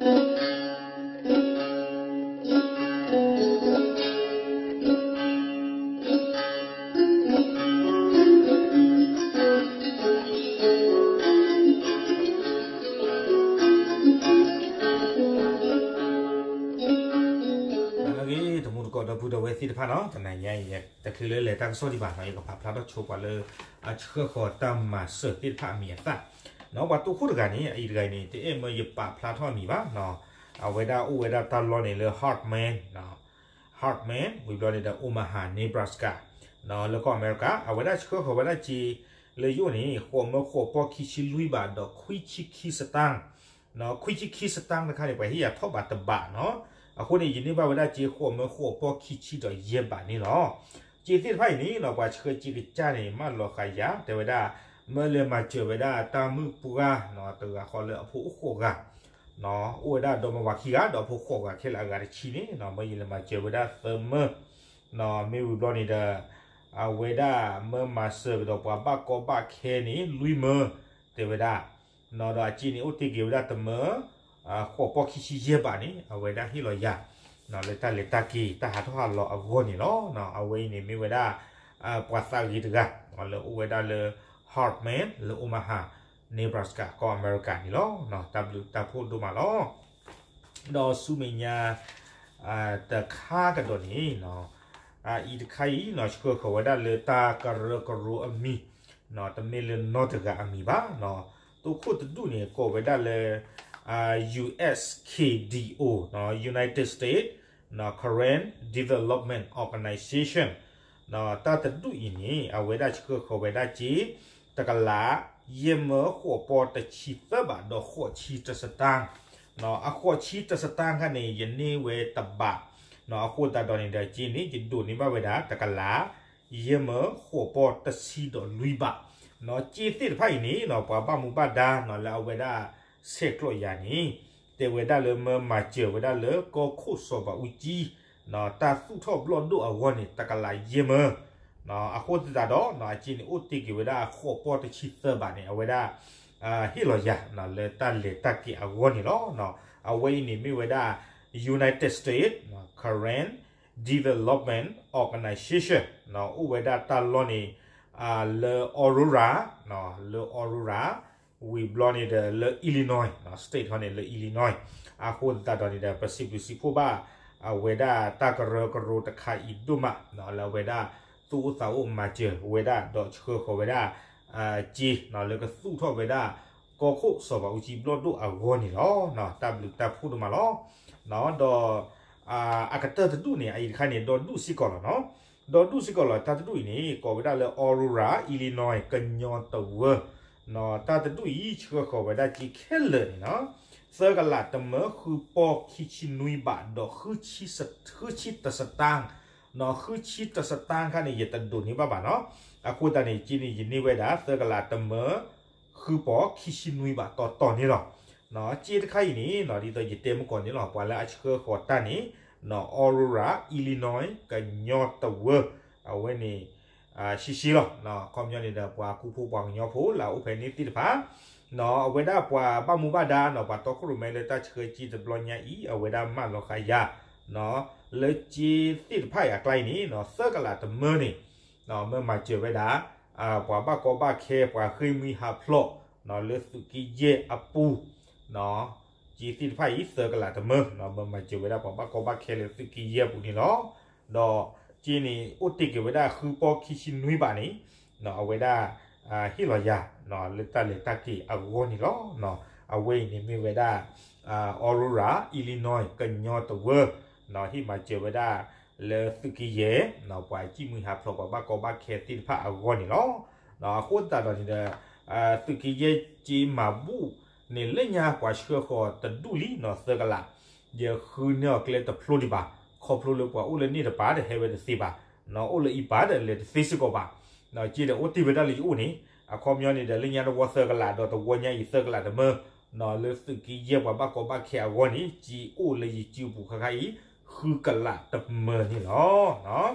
အဂ့ၢ် တမူတကိးဒီပုၢ်ဒီဝဲၢ်သ့ၣ်တဖၣ်နီၤ, တနံၤညါအံၤ တချုးလၢလဲၤတၢ်ကစီၣ်ဒံးဘၣ်နီၤ, ယကဖးဖျါထီၣ်ဆိပှၤလၢ အဆှၢဃီၤတၢ်မၤစၢၤသ့ၣ်တဖၣ်အမံၤအသၣ်နီၤ. ပှၤတိခိၣ်တဂၤန့ၣ် အအံၤတဂၤအံၤန့ၣ် တအဲၣ်မၢယပာ်ဖျါထီၣ်အမံၤဘၣ်နီၤ. အဝဲဒၣ်အိၣ်ဝဲဒၣ်တၢ်လီၢ်န့ၣ်လၢ Heartland, Heartland ဝံၤဘျီန့ၣ်ဒီး Omaha Nebraska နီၤ, လၢကီၢ်အမဲရကၤ, အဝဲဒၣ်ဆှၢဃီၤဝဲဒၣ်စ့ လၢယအိၣ်န့ၣ် ဃိးမၢဃိးပီၢ်ခံဆံလွံၢ်ဘးဒီးခွံဆံခံစတၢၢ် ခွံဆံခံစတၢၢ်တခါန့ၣ် ပှၤဟ့ၣ်ယၤထီၣ်ဘးတဘးနီၤ. အဃိန့ၣ် ယန့ၢ်ဘၣ်ဝဲဒၣ်စ့ဃိးမၢဃိးပီၢ်ခံဆံဒီးယဲၢ်ဘးန့ၣ်လီၤ. စ့သ့ၣ်တဖၣ်အံၤန့ၣ်နီၤ ပှၤဆှၢစ့ကစၢ်န့ၣ် မၢလီၤဃာ်ယၤ တဲဝဲဒၣ် မၢလဲၤမၤစၢၤဝဲဒၣ်တၢ်မုၣ်ပှၢ်နီၤ တဂၤဃီလၢအဖိအိၣ်ဃိးဂၤ အိၣ်ဝဲဒၣ်ဒီမါဝၤခံဂၤ ဒီးအဖိဃိးဂၤခဲလၢာ်အဂၤတဆံန့ၣ်နီၤ မၢယလဲၤမၤစၢၤဝဲဒၣ်သၢမၢ မ့ၢ်ဝံၤဘျီန့ၣ်ဒီး အဝဲဒၣ်မၢမၤစၢၤကဒီးပှၤဘၣ်ကီဘၣ်ခဲန့ၣ် လွံၢ်မၢ တဲဝဲဒၣ် ဒီးအစ့န့ၣ်အိၣ်တ့ၢ်က့ၤဝဲဒၣ်တမၢ ဃိးပီၢ်ခံဆံယဲၢ်ဘးန့ၣ် အဝဲဒၣ်ဟ့ၣ်လီၤယၤ လၢတၢ်လဲၤတၢ်က့ၤတၢ်ဟးထီၣ်ဟးလီၤအဂီၢ်န့ၣ်လီၤ. အဝဲအံၤန့ၣ်မ့ၢ်ဝဲဒၣ် ပှၤသးဂ့ၤတဂၤ လၢအိၣ်ဝဲဒၣ်လၢ Heartland လၢ Omaha Nebraska ကီၢ်အမဲရကၤန့ၣ်လီၤ. တၢ်ဘျုးတၢ်ဖှိၣ်ဒိၣ်မးလီၤ. ဒီးဆူမဲာ်ညါ တခါကဒီးန့ၣ် အအံၤတခါအံၤနီၤ ဆှၢဃီၤဝဲဒၣ်လၢတၢ်ကရၢကရိအမံၤ တမ့ၢ်လၢနီတဂၤအမံၤဘၣ်နီၤ. တိခိၣ်တဒူၣ်န့ၣ် ကိးဝဲဒၣ်လၢ USKDO နီၤ United States Karen Development Organization တၢ်တဒူၣ်အံၤန့ၣ် အဝဲဒၣ်ဆှၢဃီၤဝဲဒၣ်စ့ တကလး ယဲၢ်မၢဃိးပီၢ်တဆံသၢဘးဒီးဃိးဆံတစတၢၢ် အဃိးဆံတစတၢၢ်ခါန့ၣ် ယန့ၢ်ဝဲတဘး အဃိသတးဒီးန့ၣ်ဒီး စ့န့ၣ် ယဒိးန့ၢ်ဘၣ်ဝဲဒၣ် တကလး ယဲၢ်မၢဃိးပီၢ်တဆံဒီးလွံၢ်ဘး စ့သ့ၣ်တဖၣ်အံၤန့ၣ် ပှၤဘၣ်မူဘၣ်ဒါနီၤ လၢအဝဲဒၣ်ဆဲးကျိးယၤန့ၣ် တဲဝဲဒၣ်လၢမၢမၤစၢၤဝဲဒၣ်လၢကီၢ်ခိၣ်စီၤဘးအူကၠံ တၢ်သူၣ်ထီၣ်ဘျီၣ်ဒိၣ်အဂီၢ်န့ၣ် တကလးယဲၢ်မၢ အဃိသတးဒီး အစ့န့ၣ်အိၣ်တ့ၢ်က့ၤဝဲဒၣ်ဃိးပီၢ်တဆံသၢဘးန့ၣ် အဝဲဒၣ် ဟ့ၣ်လီၤယၤ လၢတၢ်လဲၤတၢ်က့ၤအဂီၢ်န့ၣ်လီၤ. အဝဲအံၤန့ၣ်မ့ၢ်ဝဲဒၣ် United States Karen Development Organization အိၣ်ဝဲဒၣ်တၢ်လီၢ်န့ၣ် လၢ Aurora လၢ Aurora ဝံၤဘျီန့ၣ်ဒီးလၢ Illinois State ခီန့ၣ်လၢ Illinois အဃိသတးဒီးန့ၣ်ဒီး ပစံးဘျုးစံးဖှိၣ်ဘၣ် အဝဲဒၣ်တၢ်ကရၢကရိတခါအံၤဒိၣ်မး လၢအဝဲဒၣ်သူၣ်အိၣ်သးအိၣ်မၤစၢၤဝဲဒၣ် ဒီးဆှၢဃီၤဝဲဒၣ် စ့ လၢကသူၣ်ထီၣ်ဝဲဒၣ် ကီၢ်ခိၣ်စီၤဘးအူကၠံဘျီၣ်ဒိၣ်အဂီၢ်န့ၣ်လီၤ. တၢ်ဘျုးတၢ်ဖှိၣ်ဒိၣ်မးလီၤ. ဒီး အကတၢၢ်တဒူၣ်န့ၣ် အအံၤတခါန့ၣ် ဒီဒူၣ်စ့ၢ်ကီးလီၤနီၤ. ဒီဒူၣ်စ့ၢ်ကီးလီၤ တၢ်တဒူၣ်အံၤန့ၣ် ကိးဝဲဒၣ်လၢ Aurora Illinois ကညီတဝၢ တၢ်တဒူၣ်အံၤ ဆှၢဃီၤဝဲဒၣ်စ့ခဲလၢာ်န့ၣ်နီၤ သၢကလးတမၢဃုပီၢ်ခံဆံနွံဘးဒီး ဃုဆံတစတၢၢ် ဃုဆံတစတၢၢ်ခါန့ၣ် ယတဒိးန့ၢ်ဘၣ်ဘၣ်နီၤ. အဃိသတးန့ၣ် စ့န့ၣ် ယန့ၢ်ဝဲဒၣ် သၢကလးတမၢ ဃုပီၢ်ခံဆံနွံဘးတီတီန့ၣ်လီၤ. စ့တခါအံၤန့ၣ် ဒ်သိးယတဲမုၢ်ကီၢ်န့ၣ်လီၤ ပှၤလၢအဆှၢဃီၤတၢ်န့ၣ် Aurora Illinois ကညီတဝၢ အဝဲန့ၣ် ရှဲရှဲလီၤ. ခီပညီန့ၣ်ဒီး ပှၤကူဖိပှၤကညီဖိလၢအအိၣ်ဖဲန့ၣ်သ့ၣ်တဖၣ် အဝဲဒၣ်ပှၤဘၣ်မူဘၣ်ဒါနီၤ ပှၤတီခိၣ်ရိၣ်မဲလၢတၢ်ဆှၢစ့တဘျီညါအံၤ အဝဲဒၣ်မၢလီၤဃာ်ယၤ လၢစ့သ့ၣ်တဖၣ်အံၤအကျါအံၤန့ၣ် သၢကလးတမၢန့ၣ် မၢမၤစၢၤဝဲဒၣ် ပှၤဘၣ်ကီဘၣ်ခဲ ပှၤဃ့ၢ်မှံဟးဖျိး လၢသုးက့ယဲၢ်အပူၤ စ့သ့ၣ်တဖၣ်အံၤ သၢကလးတမၢ မၢမၤစၢၤဝဲဒၣ် ပှၤဘၣ်ကီဘၣ်ခဲလၢသုးက့ယဲၢ်အပူၤန့ၣ်လီၤ. ဒီးစ့န့ၣ် အိၣ်တ့ၢ်က့ၤဝဲဒၣ်ဃုပီၢ်ခံဆံနွံဘးန့ၣ် အဝဲဒၣ် ဟ့ၣ်လီၤယၤ လၢတၢ်လဲၤတၢ်က့ၤအဂီၢ်န့ၣ်လီၤ. အဝဲအံၤန့ၣ်မ့ၢ်ဝဲဒၣ် Aurora Illinois ကညီတဝၢ ဟ့ၣ်မၤစၢၤဝဲဒၣ် လၢသုးက့ယဲၢ် ပှၤဃ့ၢ်မှံဟးဖျိး ပှၤဘၣ်ကီဘၣ်ခဲသ့ၣ်တဖၣ်အဂီၢ်န့ၣ်လီၤ. အဃိသတးဒီးန့ၣ်ဒီး သုးက့ယဲၢ်စ့မၤဘူၣ်န့ၣ် လၢညါပှၤဆှၢဃီၤတဒူၣ်လံ သၢကလး ယဃုန့ၢ်အီၤကျဲတဖျိဒံးဘၣ် ခီဖျိလၢပှၤအိၣ်လၢန့ၣ်တပၤဒီးဟဲဝဲတသ့ဘၣ် အိၣ်လၢအံၤပၤဒီးလဲၤတသ့စ့ၢ်ကီးဘၣ် စ့ဒီးအိၣ်တ့ၢ်ဝဲဒၣ်လၢယအိၣ်န့ၣ် အခီပညီန့ၣ်ဒီး လၢညါတဝီသၢကလး ဒီးတဝီညါအံၤသၢကလးတမၢ လၢသုးက့ယဲၢ်ပှၤဘၣ်ကီဘၣ်ခဲအဂီၢ်န့ၣ် စ့အိၣ်လၢယစုပူၤခါခါအံၤ ဃုကလးတမၢန့ၣ်လီၤ.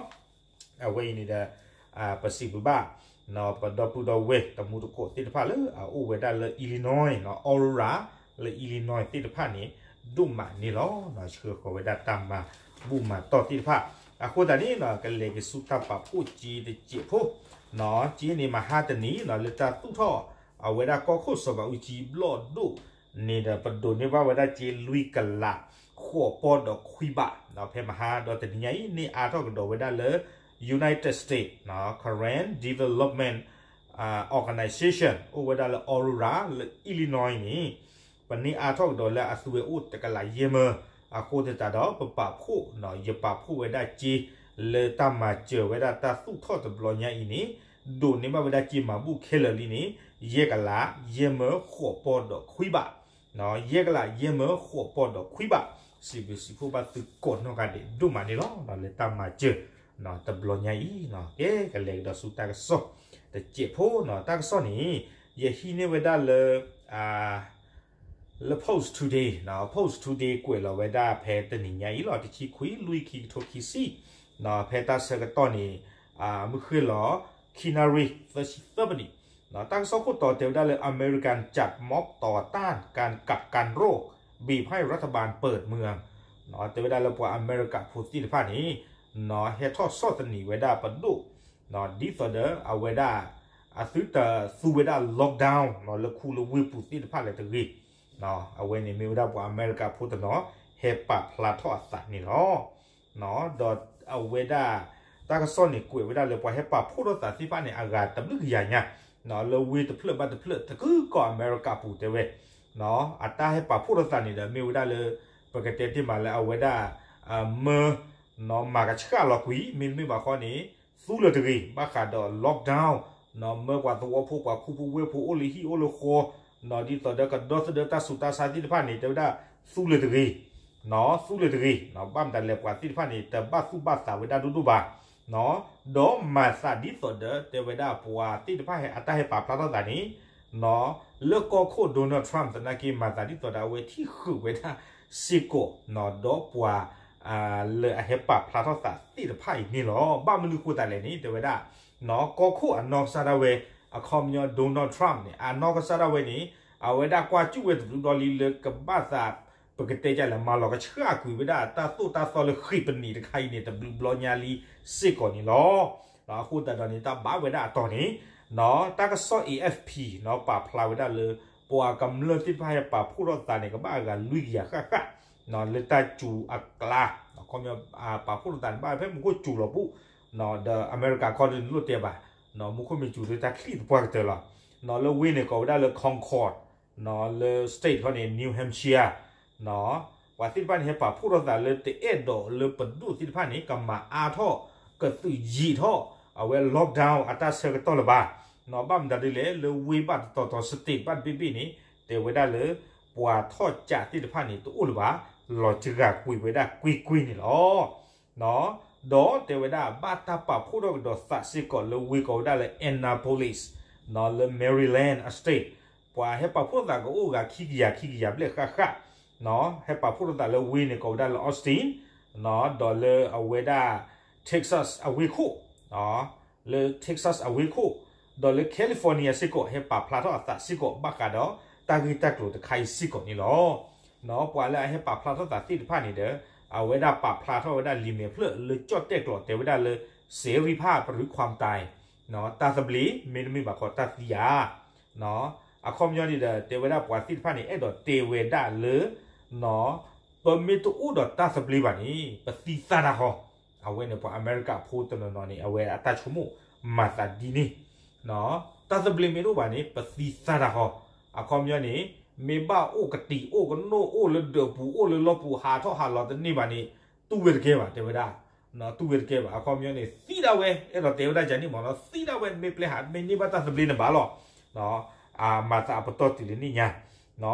အဝဲအံၤန့ၣ်ဒီး ပစံးဘျုးဘၣ် ပဒီပုၢ်ဒီဝဲၢ်တမူတကိးသ့ၣ်တဖၣ်လၢအအိၣ်ဝဲဒၣ်လၢ Illinois Aurora လၢ Illinois သ့ၣ်တဖၣ်န့ၣ် ဒိၣ်မးန့ၣ်လီၤ. ဆှၢဃီၤဝဲဒၣ်တၢ်မၤဘူၣ်မၤတီၢ်သ့ၣ်တဖၣ် အဃိသတးန့ၣ် ကလဲၤက့ၤဆူတၢ်ပာ်ဖှိၣ်က့တစဲးဖိ က့န့ၣ် မဟါတနံၤ လၢတၢ်သူၣ်ထီၣ် အဝဲဒၣ်ကီၢ်ခိၣ်စီၤဘးအူကၠံဘျီၣ်ဒိၣ်န့ၣ်ဒီး ပဒိးန့ၢ်ဘၣ်ဝဲဒၣ်က့လွံၢ်ကလး ဃိးပီၢ်ဒီးခွံဘး ဖဲမဟါဒီးတနံၤညါအံၤ န့ၢ်အါထီၣ်ကဒီးဝဲဒၣ်လၢ United States Karen Development Organization အိၣ်ဝဲဒၣ်လၢ Aurora လၢ Illinois န့ၣ် ပန့ၢ်အါထီၣ်ကဒီးလၢအသူဝဲအိၣ်တကလးယဲၢ်မၢ အဃိသတးဒီး ပပာ်ဖှိၣ် ယပာ်ဖှိၣ်ဝဲဒၣ်က့ လၢတၢ်မၤစၢၤဝဲဒၣ်တၢ်သူၣ်ထီၣ်တဘျီညါအံၤန့ၣ် ဒိးန့ၢ်ဘၣ်ဝဲဒၣ်က့မၤဘူၣ်ခဲလၢာ်လံန့ၣ် ယဲၢ်ကလးယဲၢ်မၢဃိးပီၢ်ဒီးခွံဘး ယဲၢ်ကလးယဲၢ်မၢဃိးပီၢ်ဒီးခွံဘး စံးဘျုးစံးဖှိၣ်ဘၣ်သုကိးနီၢ်ဂၤဒဲးဒိၣ်မးန့ၣ်လီၤ. လၢတၢ်မၤစၢၤ တဘျီညါအံၤ ကဲကလဲၤကဒီးဆူတၢ်ကစီၣ်တစဲးဖိ တၢ်ကစီၣ်န့ၣ် ယဟံးန့ၢ်ဝဲဒၣ်လၢ လၢ Post Today Post Today ကွဲးလီၤဝဲဒၣ်ဖဲတနံၤညါအံၤလီၤ တဆံခွံ လွံၢ် ခံကထိခံဆံ ဖဲတၢ်ဆၢကတီၢ်န့ၣ် မုၢ်ဃ့ၢ်လီၤ ခံနၣ်ရံၣ် သၢဆံသၢမံးနံး တၢ်ကစီၣ်ခိၣ်တီတဲဝဲဒၣ်လၢ အမဲရကၤ จัดม็อบต่อต้านการกักกันโรค บีบให้รัฐบาลเปิดเมือง တဲဝဲဒၣ်လၢပှၤအမဲရကၤဖိသ့ၣ်တဖၣ်န့ၣ် ဟဲထီၣ်ဆီၣ်သနံးဝဲဒၣ်ပဒိၣ် ဒ်သိးဒီးအဝဲဒၣ် အသုတသူဝဲဒၣ် lockdown လၢခူလၢဝ့ၢ်ပူၤသ့ၣ်တဖၣ်လၢၤတဂ့ၤ အဝဲန့ၣ်မ့ၢ်ဝဲဒၣ်ပှၤအမဲရကၤဖိတနီၤ ဟဲပာ်ဖျါထီၣ်အသးန့ၣ်လီၤ. ဒီးအဝဲဒၣ် တၢ်ကစီၣ်န့ၣ်ကွဲးဝဲဒၣ်လၢပှၤဟဲပာ်ဖှိၣ်ထီၣ်သးသ့ၣ်တဖၣ်န့ၣ် အဂၤတဘျုးကယၤညါ လၢဝ့ၢ်တဖျၢၣ်ဘၣ်တဖျၢၣ် တကုၢ်ကီၢ်အမဲရကၤပူၤတဲဝဲ အတၢ်ဟဲပာ်ဖှိၣ်ထီၣ်သးန့ၣ်ဒီး မ့ၢ်ဝဲဒၣ်လၢ ပကတဲတ့ၢ်မးလၢအဝဲဒၣ် မၢ မၤကဆှၣ်လီၤကွံာ် မ့တမ့ၢ်ဘၣ်ဃီန့ၣ် သူလၢၤတဂ့ၤ ဘၣ်ဃးဒီး lockdown မၢပှၤသဝီဖိပှၤခူဖိဝ့ၢ်ဖိအိၣ်လၢဟံၣ်အိၣ်လၢဃီ ဒ်သိးဒီးကဒီသဒၢတၢ်ဆူးတၢ်ဆါသ့ၣ်တဖၣ်န့ၣ် တဲဝဲဒၣ်သူလၢၤတဂ့ၤ သူလၢၤတဂ့ၤ ဘၣ်မတၤလဲၣ်ပှၤသ့ၣ်တဖၣ်န့ၣ် တဘၣ်သူၣ်ဘၣ်သးဝဲဒၣ်ဒိၣ်ဒိၣ်ဘၣ် ဒီးမၤသးဒ်သိးဒီး တဲဝဲဒၣ်ပှၤသ့ၣ်တဖၣ်ဟဲအတၢ်ဟဲပာ်ဖျါထီၣ်သးန့ၣ် လၢကီၢ်ခိၣ် Donald Trump သနာ်က့မၤသးဒ်သိးဒီးအဝဲထံၣ်ဃုာ်ဝဲဒၣ်စ့ၢ်ကီး ဒီးပှၤ လၢအဟဲပာ်ဖျါထီၣ်သးသ့ၣ်တဖၣ်အံၤန့ၣ်လီၤ. ဘၣ်မနုၤဃိသတးလဲၣ်န့ၣ် တဲဝဲဒၣ် ကီၢ်ခိၣ်အနီၢ်ကစၢ်ဒၣ်ဝဲ အခီပညီ Donald Trump န့ၣ် အနီၢ်ကစၢ်ဒၣ်ဝဲန့ၣ် အဝဲဒၣ်ကွၢ်စူၣ်ဝဲတဘျုးဘျီလံလၢကဘၣ်သး ပကတဲဒ်လဲၣ် မၤလီၤကဆှၣ်ကွံာ်ဝဲဒၣ်တၢ်သိၣ်တၢ်သီလၢဃ့ၢ်ပနံာ်တခါအံၤန့ၣ် တဘျုးဘျီညါလံစ့ၢ်ကီးန့ၣ်လီၤ. အဃိသတးဒီးန့ၣ် တၢ်ဘၣ်ဝဲဒၣ်အတီၢ်န့ၣ် တၢ်ကစီၣ် A F P ပာ်ဖျါဝဲဒၣ်လၢ ပှၤကမျၢၢ်သ့ၣ်တဖၣ်ဟဲပာ်ဖှိၣ်ထီၣ်သးန့ၣ် ကဘၣ်အဂၤလွံၢ်ကယၤဃၣ်ဃၣ် လၢတၢ်စူၤအကျါ အခီပညီ ပာ်ဖှိၣ်ထီၣ်သးန့ၣ်ဘၣ်ဖဲမူခိၣ်စူၤလီၤပူၤ ဒီးအမဲရကၤခီဒ်န့ၣ်လိၣ်တဲဘၣ် မူခိၣ်မ့ၢ်စူၤလၢတၢ်ချံၣ်သပှၢ်ကတၢၢ်လီၤ. လၢဝ့ၢ်န့ၣ်ကိးဝဲဒၣ်လၢ Concord လၢ state ခီန့ၣ် New Hampshire ပှၤသ့ၣ်တဖၣ်န့ၣ် ဟဲပာ်ဖှိၣ်ထီၣ်သးလၢတအဲၣ်ဒိးလၢပဒိၣ်သ့ၣ်တဖၣ်န့ၣ် ကမၤအါထီၣ် ကသုးယံာ်ထီၣ် အဝဲ lockdown အတၢ်ဆၢကတီၢ်လၢၤဘၣ်. ဘၣ်မတၤဒ်လဲၣ် လၢဝ့ၢ်ဘၣ်တတီၤတီၤ state ဘၣ်တဘ့ၣ်ဘ့ၣ်န့ၣ် တဲဝဲဒၣ်လၢ ပှၤထီၣ်ကးသ့ၣ်တဖၣ်န့ၣ် တအိၣ်လၢၤဘၣ်, လီၤစှၤကွံာ်ဝဲဒၣ်ကွ့ၢ်ကွ့ၢ်န့ၣ်လီၤ. ဒီးတဲဝဲဒၣ် ဘၣ်တၢ်ပာ်ဖှိၣ်ထီၣ်ကဒီးသးစ့ၢ်ကီးလၢဝ့ၢ်ကိးဝဲဒၣ်လၢ Annapolis လၢ Maryland အ state ပှၤဟဲပာ်ဖှိၣ်သးကအိၣ်ဂၤခံကယၤခံကယၤဘျဲၣ်ဃၣ်ဃၣ်, ဟဲပာ်ဖှိၣ်ထီၣ်သးလၢဝ့ၢ်န့ၣ်ကိးဝဲဒၣ်လၢ Austin ဒီးလၢအဝဲဒၣ် Texas အဝ့ၢ်ခိၣ် လၢ Texas အဝ့ၢ်ခိၣ်, ဒီးလၢ California စ့ၢ်ကီး ဟဲပာ်ဖျါထီၣ်အသးစ့ၢ်ကီး ဘၣ်ဃးဒီးတၢ်ဂ့ၢ်တၢ်ကျိၤတခါအံၤစ့ၢ်ကီးန့ၣ်လီၤ. ပှၤလၢအဟဲပာ်ဖျါထီၣ်သးသ့ၣ်တဖၣ်န့ၣ်ဒီး အဝဲဒၣ်ပာ်ဖျါထီၣ်ဝဲဒၣ်လံာ်မဲာ်ဖျၢၣ်လၢကၠီၣ်တဲၣ်ကျိာ် တဲဝဲဒၣ်လၢ เสรีภาพหรือความตาย တၢ်သဘျ့ မ့တမ့ၢ်ဘၣ်ဃီတၢ်သံဧါ. အခီပညီန့ၣ်ဒီး တဲဝဲဒၣ်ပှၤသ့ၣ်တဖၣ်န့ၣ် အဲၣ်ဒိးတဲဝဲဒၣ်လၢ ပမ့ၢ်တအိၣ်ဒီးတၢ်သဘျ့ဘၣ်န့ၣ် ပသံသၣ်တၢ်ဃီ, အဝဲန့ၣ်ပှၤအမဲရကၤဖိတနီၤနီၤန့ၣ် အဝဲအတၢ်ဆိကမိၣ်မၤသးဒ်န့ၣ်, တၢ်သဘျ့မ့ၢ်တအိၣ်ဘၣ်န့ၣ် ပသံသၣ်တၢ်ဃီ, အခီပညီန့ၣ် မ့ၢ်ဘၣ်အိၣ်ကတံာ်အိၣ်ကနိၣ်အိၣ်လၢဒၢးပူၤအိၣ်လၢလီၢ်ပူၤဟးထီၣ်ဟးလီၤတန့ၢ်ဘၣ်န့ၣ် တူၢ်ဝဲတကဲဘၣ် တဲဝဲဒၣ်, တူၢ်ဝဲတကဲဘၣ် အခီပညီန့ၣ် သံဒၣ်ဝဲ အဲၣ်ဒိးတဲဝဲဒၣ်ကန့ၣ်မ့ၢ်နီၤ သံဒၣ်ဝဲ မ့ၢ်ပျဲဟးမ့ၢ်န့ၢ်ဘၣ်တၢ်သဘျ့န့ၣ်ဘၣ်လီၤ, မၤသးအပတီၢ်တုၤလၢန့ၣ်ညါ,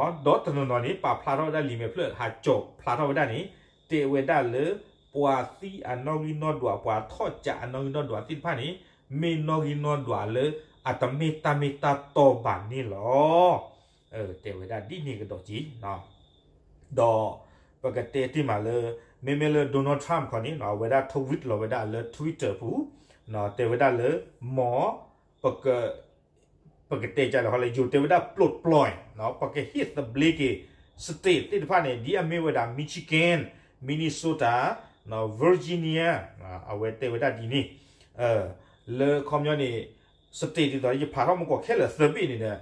ဒီးတနီၤနီၤန့ၣ် ပာ်ဖျါထီၣ်ဝဲဒၣ်လံာ်မဲာ်ဖျၢၣ်ဟးကၠီၤဖျါထီၣ်ဝဲဒၣ်န့ၣ် တဲဝဲဒၣ်လၢ ပှၤသံအနီၣ်ဂံၢ်နီၣ်ဒွး ပှၤထီၣ်ကးအနီၣ်ဂံၢ်နီၣ်ဒွးသ့ၣ်တဖၣ်န့ၣ် မ့ၢ်နီၣ်ဂံၢ်နီၣ်ဒွးလၢအတမ့ၢ်တၢ်မ့ၢ်တၢ်တီဘၣ်န့ၣ်လီၤ. တဲဝဲဒၣ်ဒ်န့ၣ်ကဒီးက့ၤ ဒီးပကတဲတ့ၢ်မးလၢ မ့မ့ၢ်လၢ Donald Trump ခီန့ၣ် အဝဲဒၣ် tweet လီၤဝဲဒၣ်လၢ Twitter ပူၤ တဲဝဲဒၣ်လၢ မ်ပက ပကတဲကလဲၣ်ဃီလၢ ယိၤတဲဝဲဒၣ် ปลดปล่อย ပကဟ့ၣ်သဘျ့က့ၤ state သ့ၣ်တဖၣ်န့ၣ် ဒ်အမ့ၢ်ဝဲဒၣ် Michigan, Minnesota, Virginia, အဝဲတဲဝဲဒၣ်ဒ်န့ၣ် လၢခီပညီန့ၣ် state ဒ်သိးယဖးထီၣ်မ့ၢ်ကီးခဲလၢာ်သၢဘ့ၣ်န့ၣ်ဒီး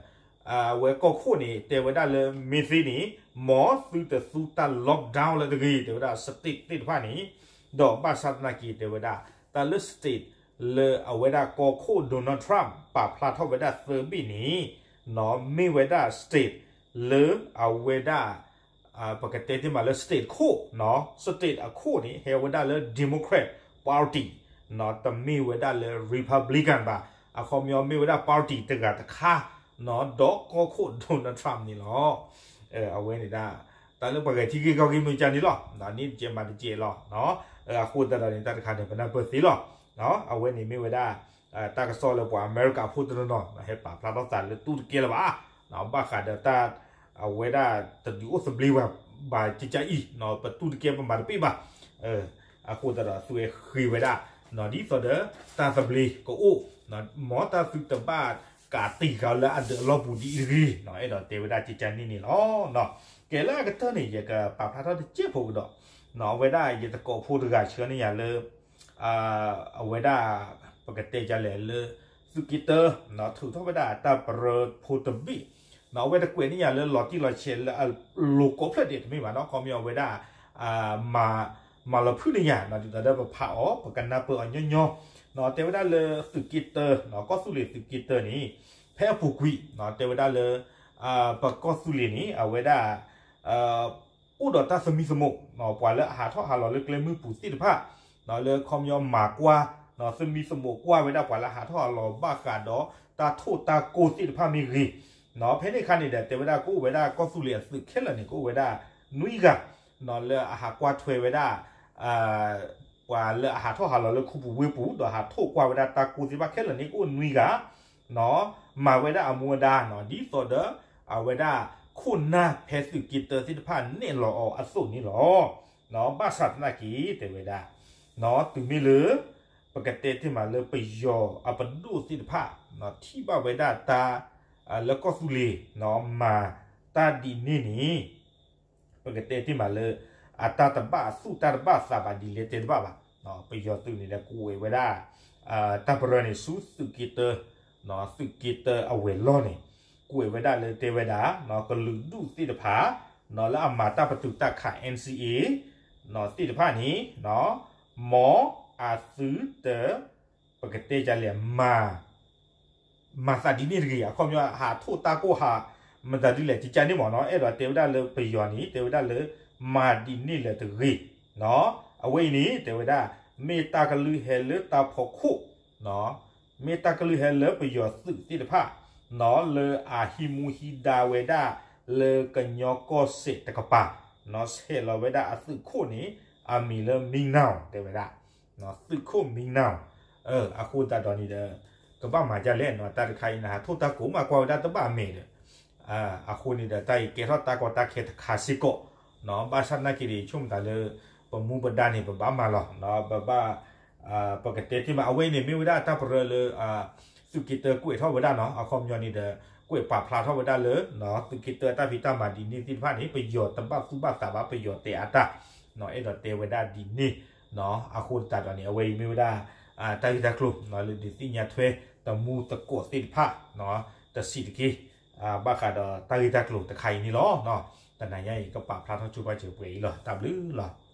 အဝဲကီၢ်ခိၣ်န့ၣ် တဲဝဲဒၣ်လၢမ့ၢ်သ့န့ၣ် မ်သုတသူတၢ် lockdown လၢတဂ့ၤ တဲဝဲဒၣ် state သ့ၣ်တဖၣ်န့ၣ် ဒီးဘၣ်ဆၣ်သနာ်က့တဲဝဲဒၣ် တၢ်လၢ state လၢအဝဲဒၣ်ကီၢ်ခိၣ် Donald Trump ပာ်ဖျါထီၣ်ဝဲဒၣ်သၢဘ့ၣ်န့ၣ် မ့ၢ်ဝဲဒၣ် state လၢအဝဲဒၣ် ပကတဲတ့ၢ်မးလၢ state ခိၣ်, state အခိၣ်န့ၣ် ဟဲဝဲဒၣ်လၢ Democrat Party, တမ့ၢ်ဝဲဒၣ်လၢ Republican ဘၣ်. အခီပညီမ့ၢ်ဝဲဒၣ် party တဂၤတခါ ဒီးကီၢ်ခိၣ် Donald Trump န့ၣ်လီၤ. အဝဲန့ၣ်ဒၣ် တၢ်လၢပှၤဂဲၤထံဂ့ၢ်ကီၢ်ဂ့ၢ်မ့ၢ်ကန့ၣ်လီၤ. န့ၣ်တကဲးမၤတကဲးလီၤ. အဃိသတးဒီးန့ၣ် တၢ်တခါန့ၣ် ပနၢ်ပၢၢ်သ့လီၤ. အဝဲန့ၣ်မ့ၢ်ဝဲဒၣ် တၢ်ကစီၣ်လၢပှၤအမဲရကၤဖိတနီၤနီၤ ဟဲပာ်ဖျါထီၣ်သးလၢတူၢ်တကဲလၢၤဘၣ်. ဘၣ်ဃးဒီးတၢ် အဝဲဒၣ်တဒုးအိၣ်သဘျ့ဝဲဘၣ်ကကအံၤ ပတူၢ်တကဲပမၤတပ့ၢ်ဘၣ်. အဃိသတးဒီးသုဝဲဃ့ဝဲဒၣ် ဒ်သိးဒီး တၢ်သဘျ့ကအိၣ် မ်တၢ်သုတဘၣ်ကးတံာ်ဃာ်လၢအဒၢးအလီၢ်ပူၤဒ်အံၤတဂ့ၤ အဲၣ်ဒိးတဲဝဲဒၣ်ကကန့ၣ်န့ၣ်လီၤ. ကဲလၢအကတၢၢ်န့ၣ် ယကပာ်ဖျါထီၣ်တစဲးဖိကဒီး အဝဲဒၣ်ယသကိးဖိတဂၤဆှၢန့ၢ်ယၤလၢ အဝဲဒၣ် ပကတဲဒ်လဲၣ်လၢ သုးက့တၢ ထုးထီၣ်ဝဲဒၣ်တၢ်ပရၢဖိတဘ့ၣ် အဝဲတကွဲးန့ၢ်ယၤလၢလီၤတံၢ်လီၤဆဲးလၢအလိၤကိးဖျၢၣ်ဒဲးတမ့ၢ်ဘၣ်နီၤ ခီပညီအဝဲဒၣ် မၤလီၤဖုၣ်န့ၢ်ယၤ ဒ်သိးဒီးပဖးအီၤ ပကနၢ်ပၢၢ်အီၤညီညီ တဲဝဲဒၣ်လၢသုးက့တၢ ကီၢ်သူလ့ၤသုးက့တၢန့ၣ် ဖဲအပူၤကွံာ် တဲဝဲဒၣ်လၢ ပကီၢ်သူလ့ၤန့ၣ် အဝဲဒၣ် အိၣ်ဒီးတၢ်သမံသမိး ပှၤလၢအဟးထီၣ်ဟးလီၤလၢကျဲမုၢ်ပူၤသ့ၣ်တဖၣ် လၢခီပညီမၤကွၢ် သမံသမိးကွၢ်ဝဲဒၣ်ပှၤလၢအဟးထီၣ်ဟးလီၤဘၣ်ဃးဒီးတၢ်ထိၣ်တၢ်ကိၢ်သ့ၣ်တဖၣ်မ့ၢ်ဂ့ၤ ဖဲန့ၣ်အခါန့ၣ်ဒီး တဲဝဲဒၣ်ကအိၣ်ဝဲဒၣ်ကီၢ်သူလ့ၤအသုးခဲလၢာ်န့ၣ် ကအိၣ်ဝဲဒၣ်နွံဂၤ လၢအဟးကွၢ်ထွဲဝဲဒၣ် ပှၤလၢအဟးထီၣ်ဟးလီၤလၢခူပူၤဝ့ၢ်ပူၤ ဒီးဟးထိၣ်ကွၢ်ဝဲဒၣ်တၢ်ကိၢ်သ့ၣ်တဖၣ်ခဲလၢာ်န့ၣ် ကအိၣ်နွံဂၤ မၤဝဲဒၣ်အမူအဒါ ဒ်သိးဒီး အဝဲဒၣ်ခိၣ်နၢ်ဖဲသုးက့တၢသ့ၣ်တဖၣ်နဲၣ်လီၤအီၤအသိးန့ၣ်လီၤ. ဘၣ်ဆၣ်သနာ်က့ တဲဝဲဒၣ် တုၤမ့ၢ်လၢ ပကတဲတ့ၢ်မးလၢပယီၤအပဒိၣ်သ့ၣ်တဖၣ် ထံၣ်ဘၣ်ဝဲဒၣ်တၢ် လၢကီၢ်သူလ့ၤ မၤတၢ်ဒ်န့ၣ်န့ၣ် ပကတဲတ့ၢ်မးလၢ အတၢ်တဘၣ်သူၣ်တၢ်တဘၣ်သးဘၣ်ဒ်လဲၣ်တဲတဘၣ်ဘၣ်. ပယီၤသုးန့ၣ်ဒီးကွဲးဝဲဒၣ် တၢ်ပရၢန့ၣ်ဆူသုးက့တၢ သုးက့တၢအဝဲၤလီၢ်န့ၣ် ကွဲးဝဲဒၣ်လၢတဲဝဲဒၣ် ကလုာ်ဒူၣ်သ့ၣ်တဖၣ် လၢအမၤတၢ်ပတုာ်တၢ်ခး NCA သ့ၣ်တဖၣ်န့ၣ် မ်အသုတ ပကတဲဒ်လဲၣ် မၤသးဒ်န့ၣ်တဂ့ၤ အခီပညီဟးထိၣ်တၢ်ကိၢ်ဟး မတၤဒ်လဲၣ် ကကန့ၣ်မ့ၢ်နီၤ အဲၣ်ဒိးတဲဝဲဒၣ်လၢပယီၤန့ၣ် တဲဝဲဒၣ်လၢ မၤဒ်န့ၣ်လၢၤတဂ့ၤ အဝဲအံၤန့ၣ် တဲဝဲဒၣ် မ့ၢ်တၢ်ကလုၢ်ဟဲလၢတၢ်ဖီခိၣ် မ့ၢ်တၢ်ကလုၢ်ဟဲလၢပယီၤသုးသ့ၣ်တဖၣ် လၢအဟံးမူဟံးဒါဝဲဒၣ် လၢကညီကီၢ်စဲၣ်တကပၤ ဆဲးလီၤဝဲဒၣ်အသုးခိၣ်န့ၣ် အမံၤလၢ မံနၢၤ တဲဝဲဒၣ် သုးခိၣ်မံနၢၤ အဃိသတးဒီးန့ၣ်ဒီး ကဘၣ်မၤဒ်လဲၣ် တၢ်တခါအံၤန့ၣ် ဟးထိၣ်တၢ်ကိၢ်မးကွၢ်ဝဲဒၣ်တဘၣ်အမဲာ်ဒီး အဃိန့ၣ်ဒီး တၢ်အံၤကဲထီၣ်တၢ်ကီတၢ်ခဲတခါစ့ၢ်ကီး ဘၣ်ဆၣ်သနာ်က့ဒီး ဆိကမိၣ်သးလၢ ပမူပဒါန့ၣ် ပဘၣ်မၤလီၤ ပဘၣ် ပကတဲတ့ၢ်မး အဝဲအံၤန့ၣ် မ့ၢ်ဝဲဒၣ်တၢ်ပရၢလၢ သုးက့တၢကွဲးထီၣ်ဝဲဒၣ်နီၤ အခီပညီန့ၣ်ဒီး ကွဲးပာ်ဖျါထီၣ်ဝဲဒၣ်လၢ သုးက့တၢတၢ်ဖံးတၢ်မၤဒ်န့ၣ်သ့ၣ်တဖၣ်န့ၣ် ပယီၤတဘၣ်သူၣ်ဘၣ်သးဘၣ် ပယီၤတဲအတၢ် အဲၣ်ဒိးတဲဝဲဒၣ်ဒ်န့ၣ် အဃိသတးဒီးန့ၣ် အဝဲအံၤမ့ၢ်ဝဲဒၣ် တၢ်ဂ့ၢ်တၢ်ကျိၤ လၢဒုးသ့ၣ်ညါထွဲ တမူသကိးသ့ၣ်တဖၣ် တဆံးတက့ၢ် ဘၣ်ဃးဒီးတၢ်ဂ့ၢ်တၢ်ကျိၤတခါအံၤန့ၣ်လီၤ. တနၤညါအံၤ ကပာ်ဖျါထီၣ်ဆိပာ်စၢၤပှဲၤအံၤလီၤ. တၢ်ဘျုးလီၤ.